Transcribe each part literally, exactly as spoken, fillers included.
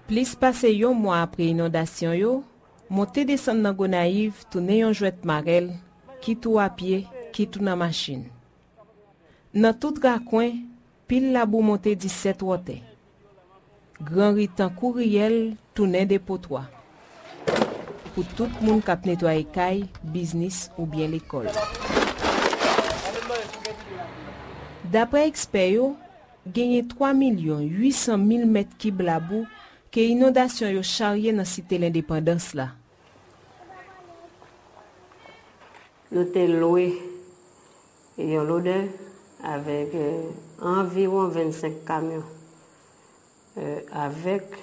Plis pase yon mwa apre inondasyon yo, monte desann nan Gonayiv tounen yon jwèt marèl, kit ou apye, kit ou nan machin. Nan tout rakwen, pil labou monte disèt wòtè. Gran ri tankou riyèl tounen depotwa pou tout moun k ap netwaye kay, biznis oubyen lekòl. Daprè ekspè yo, genyen twa milyon uit san mil mèt kib labou ke inondasyon yo charye nan Site Lendepandans la. Nou te lwe yon lodè avèk, eh, anviwon vennsenk kamyon. Eh, avèk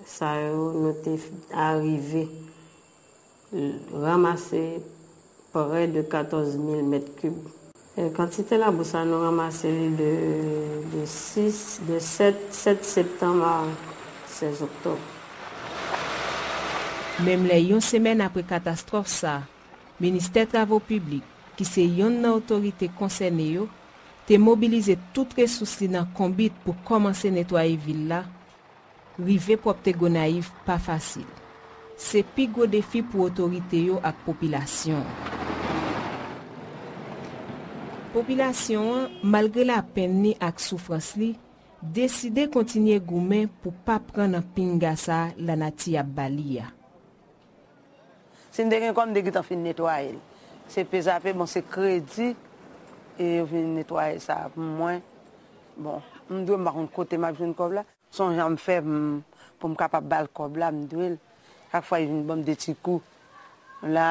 sa yo, nou te f-, arive ranmase prè de katòz mil mèt kib. Eh, kantite labou sa, nou ranmase li de, de sis, de sèt, sèt septanm a sèz oktòb. Menm lè yon semèn apre katastwòf sa, Ministè Travo Piblik, ki se yonn nan otorite konsène yo, te mobilize tout resous li nan Konbit pou kòmanse netwaye vil la, rive pwòpte Gonayiv pa fasil. Se pi gwo defi pou otorite yo ak popilasyon an. Popilasyon an, malgre lapenn li ak soufrans li, deside kontinye goumen pou pa pran nan pinga sa lanati ap ba li a. Si m te gen kòb, m te gentan fin netwaye l. Se pe zape, bon, se kredi, e yo vin netwaye sa pou mwen. Bon, m dwe, m pa konn kote m ap jwenn kòb la. Se yon jan m fè m, pou m kapab ba l kòb la, m dwe l. Chak fwa, li vin ban m de ti kou. La,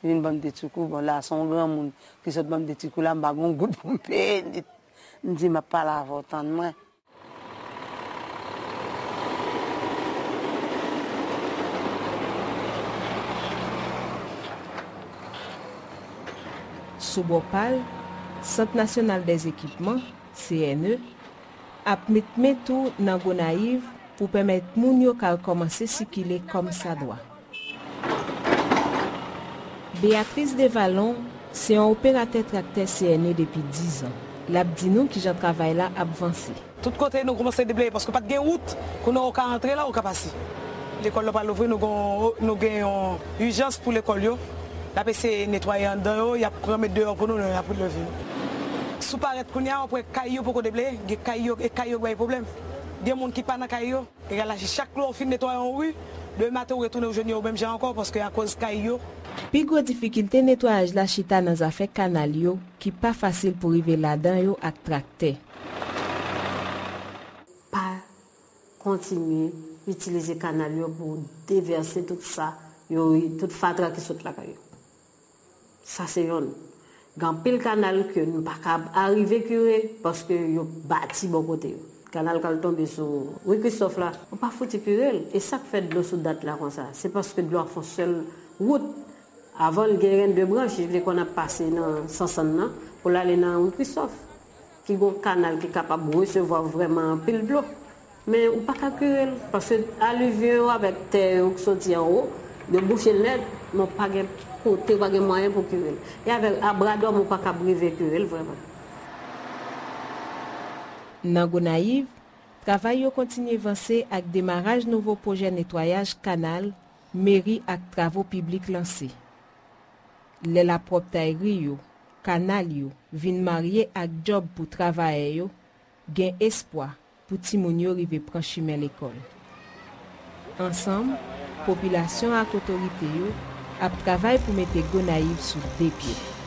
li vin ban m de ti kou. Bon, la, se yon granmoun ki sot ban m de ti kou la, m pa gen yon goud pou m peye li. M di, m ap pale avè w, tann mwen. Sou bò pa l, Sant Nasyonal dèzekipman, C N E, ap met men tou nan Gonayiv pou pèmèt moun yo ka rekòmanse sikile kòmsadwa. Beatrice Devalon se yon operatè traktè C N E depi diz an. L ap di nou kijan travay la ap vanse. Tout kote nou kòmanse debleye paske pa t gen wout. Kounye a ou ka antre la, ou ka pase. Lekòl la pral louvri, nou gon, nou gen yon ijans pou lekòl yo. N ap eseye netwaye anndan yo, y ap ranmete deyò pou nou, nou y ap leve yo. Si w parèt kounye a, w ap wè kay yo poko debleye, gen kay yo, e kay yo bay pwoblèm. Gen moun ki pa nan kay yo. Egal aji chak lè w fin netwaye yon ri, demen maten w retounen w jwenn yo menm jan ankò, paske akoz kay yo. Pi gwo difikilte netwayaj la chita nan zafè kanal yo, ki pa fasil pou rive ladan yo ak traktè. Pa kontinye itilize kanal yo pou devèse tout sa, yo, tout fatra ki sot lakay yo. Sa se yonn. Gen anpil kanal ke nou pa ka arive kire paske yo bati bò kote yo. Kanal k al tonbe sou ri Kristòf la, ou pa fouti kire l. E sa k fè dlo sou dat la konsa? Se paske dlo a fè yon sèl wout. Avan l gen de branch, li te konn ap pase nan Sansann nan pou l ale nan ri Kristòf, ki gon kanal ki kapab resevwa vrèman anpil dlo. Men ou pa ka kire l, paske alivyon yo avèk tè yo k soti anwo, yo bouche l nèt, men w pa gen kote, w pa gen mwayen pou kire l. E avèk abradòm, ou pa ka rive kire l vrèman. Nan Gonayiv, travay yo kontinye vanse ak demaraj nouvo pwojè netwayaj kanal meri ak travo piblik lanse. Lè lapwòptay ri yo, kanal yo vin marye ak djòb pou travayè yo, gen espwa pou timoun yo rive pran chimen lekòl. Ansanm, popilasyon ak otorite yo ap travay pou mete Gonayiv sou de pye.